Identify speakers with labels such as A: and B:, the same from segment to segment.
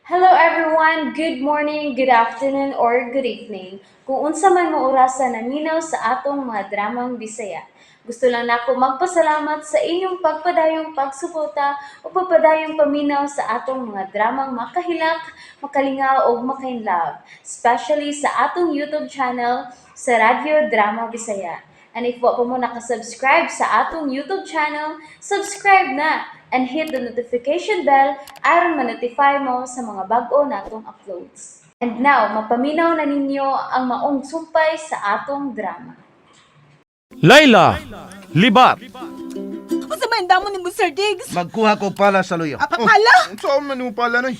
A: Hello everyone! Good morning, good afternoon, or good evening. Kung unsa man mo orasa naminaw sa atong mga dramang Bisaya. Gusto lang nako magpasalamat sa inyong pagpadayong pagsuporta o pagpadayong paminaw sa atong mga dramang makahilak, makalingaw ug makainlove, especially sa atong YouTube channel sa Radyo Drama Bisaya. And if wa pa mo nakasubscribe sa atong YouTube channel, subscribe na and hit the notification bell aron ma-notify mo sa mga bag-o natong uploads. And now, mapaminaw na ninyo ang maong sumpay sa atong drama.
B: Layla, libat.
C: Unsa man damo ni mo, Sir Diggs?
D: Magkuha ko pala sa luyo.
C: Ah, pala?
E: Saan man mo pala, Noy?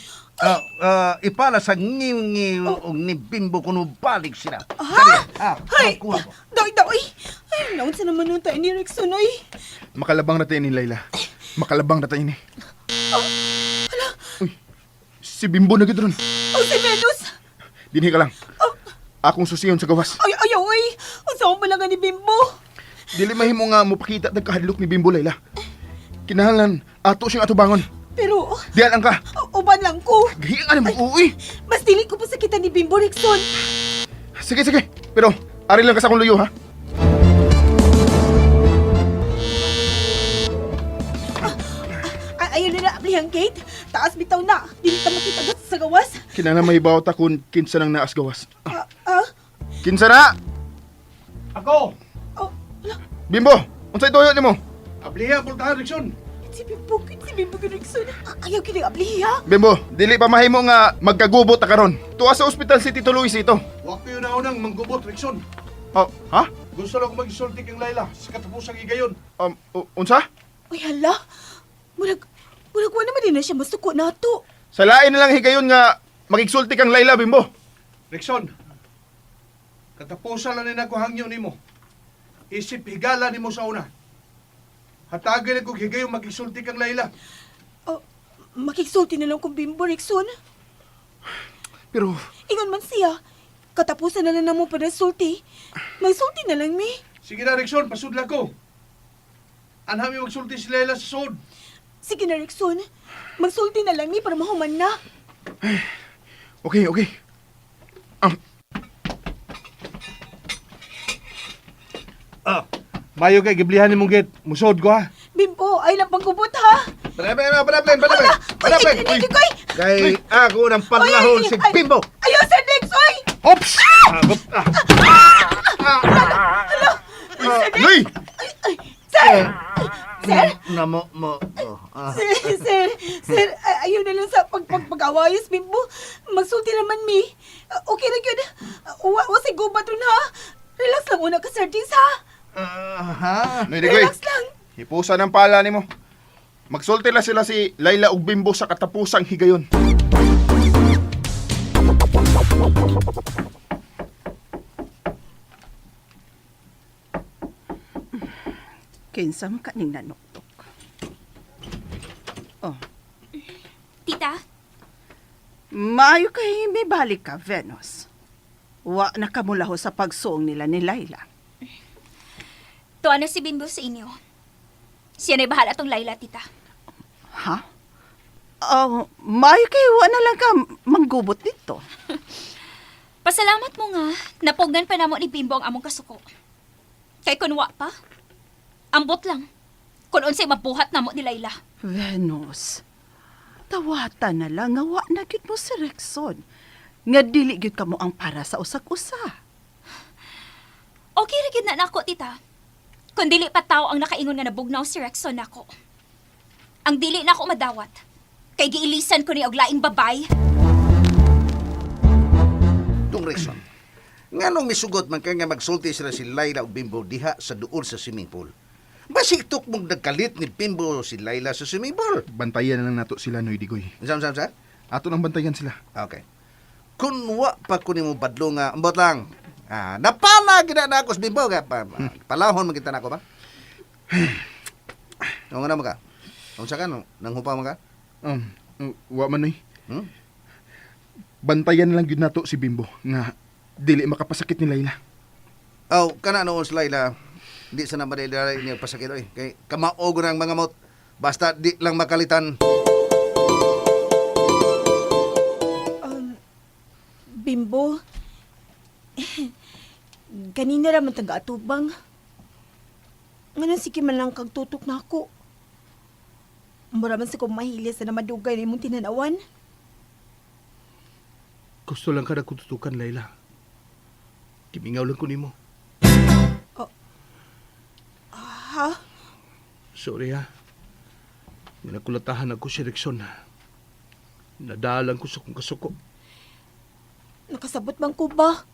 D: Ipala sa ngiw-ngiw og ni Bimbo kuno balik sila.
C: Ha?
D: Ah,
C: Ay,
D: magkuha ko.
C: Doy, doy. Ay, naunsa naman nun tayo ni Rickson, oy.
E: Makalabang na tayo ni Layla. Makalabang na tayo ni. Uy, si Bimbo na gid ron.
C: Oh, si Venus.
E: Dinhi ka lang.
C: Oh,
E: Akong susiyon sa gawas.
C: ay, ay, oy. Unsa man pala nga ni Bimbo?
E: Dili mahimo nga mopakita tag kahadlok ni Bimbo, Layla. Kinahanglan ato siyang atubangon.
C: Pero,
E: Diyan lang ka.
C: uban lang ko.
E: Gahian mo, uy.
C: Mas dili ko pa sa kita ni Bimbo, Rickson.
E: Sige, sige. Pero ari lang ka sa akong luyo, ha?
C: Ay, ayaw nila aplihang gate. Taas bitaw na. Dili ta makita gat sa gawas.
E: Kinahanglan mahibaw ta kun kinsa nang naas gawas.
C: Ah, ah,
E: Kinsa na?
F: Ako!
C: oh, ala.
E: Bimbo, unsay tuyo nimo?
F: Abliha, pultahan, Rickson!
C: Si Bimbo, si Bimbo, Rickson. Ayaw kini abliha.
E: Bimbo, dili pa mahimo nga magkagubot ta karon. Tuwa sa ospital si Tito Luis ito.
F: Huwag kayo na unang manggubot, Rickson.
E: Oh, ha?
F: Gusto lang ko mag-isulti kang Layla sa katapusang higayon.
E: Unsa?
C: Uy, hala. Murag, murag wala naman din na siya masuko na to.
E: Sa lain na lang higayon nga magigsulti kang Layla, Bimbo.
F: Rickson, katapusan lang ni ako hangyo nimo. Isip higala nimo sa una. Hatagin ako higayon mag-isulti kang Layla.
C: Oh, makiksulti na lang kung Bimbo, Rickson.
E: Pero
C: Ingon man siya. Katapusan na lang namo para sulti. Magsulti na lang mi.
F: Sige na, Rickson, pasudla ko. Anhami magsulti si Layla sa sod.
C: Sige na, Rickson. Magsulti na lang mi para mahuman na.
E: okay, okay.
F: Ah, mayo kay giblihan ni mong gate. Musod ko ha.
C: Bimbo, ay lang panggubot ha.
D: Padaplay, padaplay, padaplay. Padaplay.
C: Ay, ay, ay,
D: Kay ako ng panlahon si Bimbo.
C: Ayaw, Sir Diggs, oy!
E: Ops!
C: Hala! Sir Diggs!
E: Noy!
C: Ay, ay, sir! Sir!
D: Namo mo. Oh, ah.
C: Sir, sir, sir, ayaw na lang sa pagpagpag-awayos, Bimbo. Magsulti naman, mi. Okay na yun. Wa si gubat ron, ha? Relax lang una ka, Sir Diggs, ha?
D: Ah, ha?
E: Noy, digoy.
C: Relax lang.
E: Hipusa ng pala nimo. Magsulti na sila si Layla ug Bimbo sa katapusang higayon.
G: Kinsa man kaning nanuktok. Oh,
H: Tita,
G: maayo kay may balik ka, Venus. Wa na kamulaho sa pagsuong nila ni Laila.
H: tuwa na si Bimbo sa inyo. Siya na'y bahala tong Layla, tita.
G: Ha? Oh, maayo kay wa na lang ka manggubot dito.
H: Pasalamat mo nga, napugnan pa namo ni Bimbo ang among kasuko. Kay kunwa pa, ambot lang. Kung unsay mabuhat namo ni Layla.
G: Venus, tawata na lang nga wa na gyud mo si Rexon. Nga dili gyud kamo ang para sa usag-usa.
H: Okay ra gyud na nako, tita. Kung dili pa tao ang nakaingon nga nabugnaw si Rexon nako. Ang dili nako madawat. Kay giilisan ko ni og laing babay.
D: Tung Rexon. Nganong misugot man kay nga magsulti sila si Layla ug Bimbo diha sa duol sa swimming pool. Basig tuk mong nagkalit ni Bimbo si Layla sa swimming pool.
E: Bantayan na lang nato sila, Noy Digoy.
D: Unsa unsa unsa?
E: Ato nang bantayan sila.
D: Okay. Kun wa pa ko nimo badlo nga ambot lang. Ah, napala gid na ako sa Bimbo ka pa, palahon man kita nako ba? Nga na man ka? Unsa ka no? Nanghupa man ka?
E: Um, wa man, Noy.
D: Hmm?
E: Bantayan na lang gyud nato si Bimbo nga dili makapasakit ni Layla.
D: Aw, kana noon sa Layla. Di sana madali niya pasakit oy. Kay kamaog ng mga mot. Basta di lang makalitan.
C: Bimbo. Ganina ra man tang atubang. Nganong sige man lang kag tutok na ako. Mura man sa kong mahili sa namadugay na imong tinanawan.
F: Gusto lang ka na kututukan, Layla. Kimingaw lang ko nimo.
C: Ha?
F: Sorry ha. Nga nakulatahan ako si Rickson. Nadalang ko sa kong kasuko.
C: Nakasabot bang ko ba?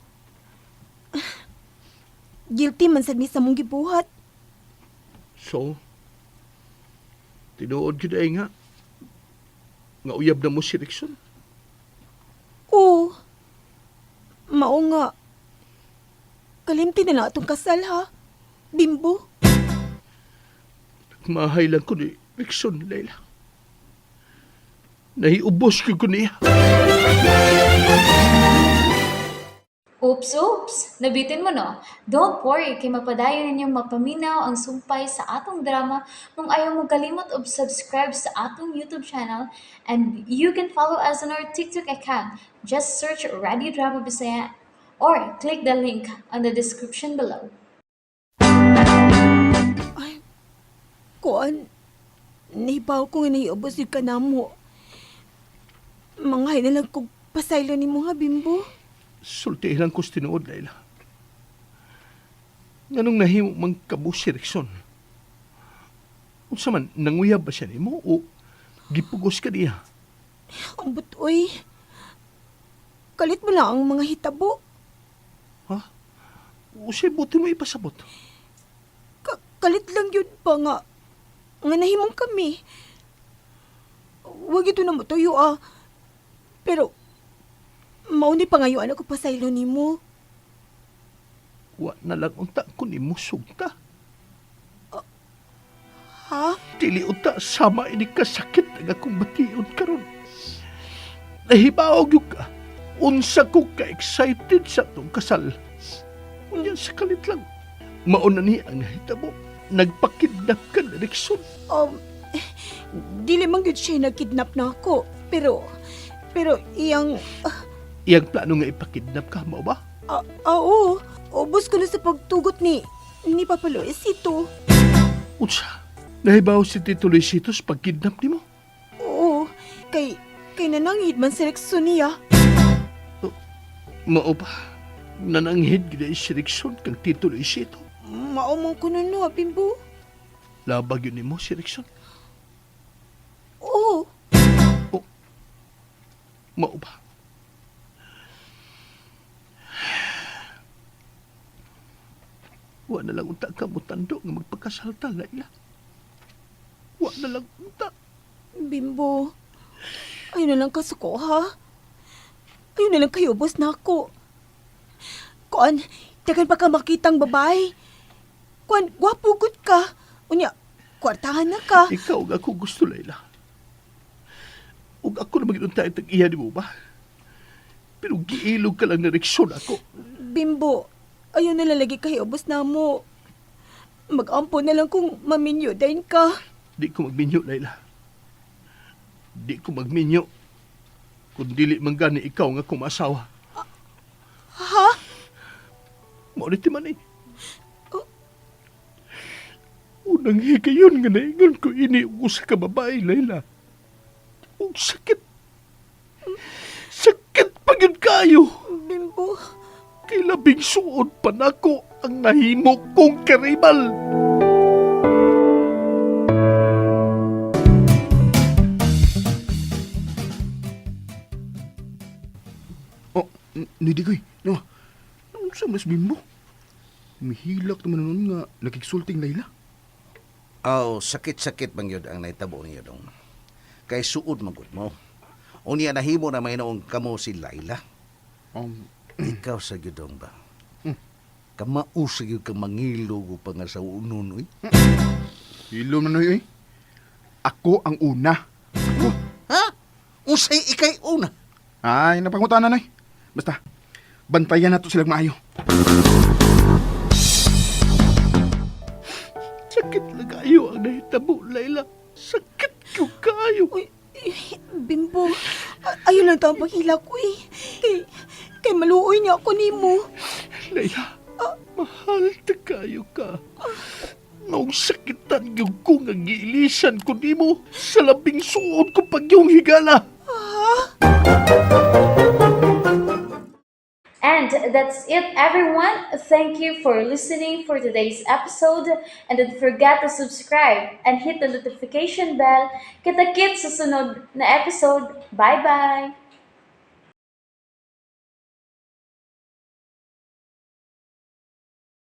C: Guilty man sad mi sa mong gibuhat.
F: So, tinuod gyud ay nga. Nga uyab na mo si Rickson.
C: Oo. Mao nga. Kalimti na lang atong kasal ha. Bimbo.
F: Mahay lang ko ni Rickson, Layla. Nahiubos ko niya.
A: Oops, oops! Nabitin mo no? Don't worry, kay mapadayon ninyong mapaminaw ang sumpay sa atong drama kung ayaw mo kalimot og subscribe sa atong YouTube channel, and you can follow us on our TikTok account. Just search Radio Drama Bisaya or click the link on the description below.
C: Ay, kuan, nahibaw ko nga nahiubos yung kanamo. Manghay na lang kog pasaylo ni mo ha, Bimbo.
F: Sultihin lang ko sa tinuod, Layla. Nganong nahimo mang kabo si Rickson? Unsa man, nanguyab ba siya nimo o gipugos ka niya?
C: Ang butoy. Kalit mo lang ang mga hitabo.
F: Ha? O siya, buti mo ipasabot.
C: Kalit lang yun pa nga. Nga nahimong kami. Huwag ito na matuyo ah. Pero, mauni pa ngayon ako pasaylo ni mo.
F: Wa na lang unta ko nimo sugta.
C: Ha?
F: Dili unta sama ini kasakit ang akong bation karon. Nahibaog yun ka. Unsa ko ka-excited sa atong kasal. Unya sa kalit lang. Mauna ni ang nahitabo. Nagpakidnap ka ni Rickson.
C: Dili man gyud siya nagkidnap na ako. Pero iyang,
F: Iyang plano nga ipakidnap ka, mao ba?
C: Oo, ubos ko na sa pagtugot ni Papa Luisito.
F: Unsa? Nahibaw si Tito Luisito sa pagkidnap nimo?
C: Oo, kay nananghid man si Rexon niya.
F: Mao ba? Nananghid gid si Rickson kang Tito Luisito.
C: Mao man ko nun, no, Bimbo.
F: Labag yun nimo si Rickson.
C: Oo.
F: Mao ba? Wa na lang unta ka mutando nga magpakasal ta, Laila. Wa na lang unta.
C: Bimbo, ayun na lang kasuko, ha? Ayun na lang kayo, boss na ako. Kuan, tagan pa ka makitang babae. Kuan, gwapo gud ka. Unya, kwartahan na ka.
F: Ikaw ang ako gusto, Laila. Ug ako na maginunta itang iya ni mo ba? Pero giilog ka lang na reaksyon ako.
C: Bimbo, ayun na lang lagi kayo, boss na mo. Mag-ampo na lang kung maminyo din ka.
F: Di ko magminyo, Laila. Di ko magminyo. Kung dili man gani ikaw nga kumasawa.
C: Ha?
F: Mao ni man eh. Unang higayon nga naingon ko ini og usa ka babae, Laila. Og sakit. Sakit pa gyud kayo.
C: Bimbo,
F: Kay labing suod pa nako ang nahimo kong karibal.
E: Oh, Nidigoy, no. Unsa mas Bimbo? Mihilak naman nun nga nakigsulting Layla.
D: Aw, sakit-sakit man yun ang nahitabo niyo dong. Kay suod man gud mo. Unya nahimo na mahinoong kamo si Laila. Ikaw sa gyud ba? Kamao sa gyud kang mangilog o pangasawunon oy.
E: Hilom na noy oy. Ako ang una. Ako.
D: Ha? Unsay ikay una?
E: Ay, napangutana noy. Basta bantayan nato silang maayo.
F: Sakit lang kayo ang nahitabo, Laila. Sakit ko kayo.
C: uy, eh, Bimbo, ayun lang tawang paghila ko eh. Kay, Kay maluoy niya ako nimo.
F: Leia, mahal ta kayo ka. Maong sakitan yung ko nga giilisan ko nimo sa labing suod ko pag yung higala.
A: And that's it, everyone. Thank you for listening for today's episode. And don't forget to subscribe and hit the notification bell. Kita-kits sa sunod na episode. Bye-bye!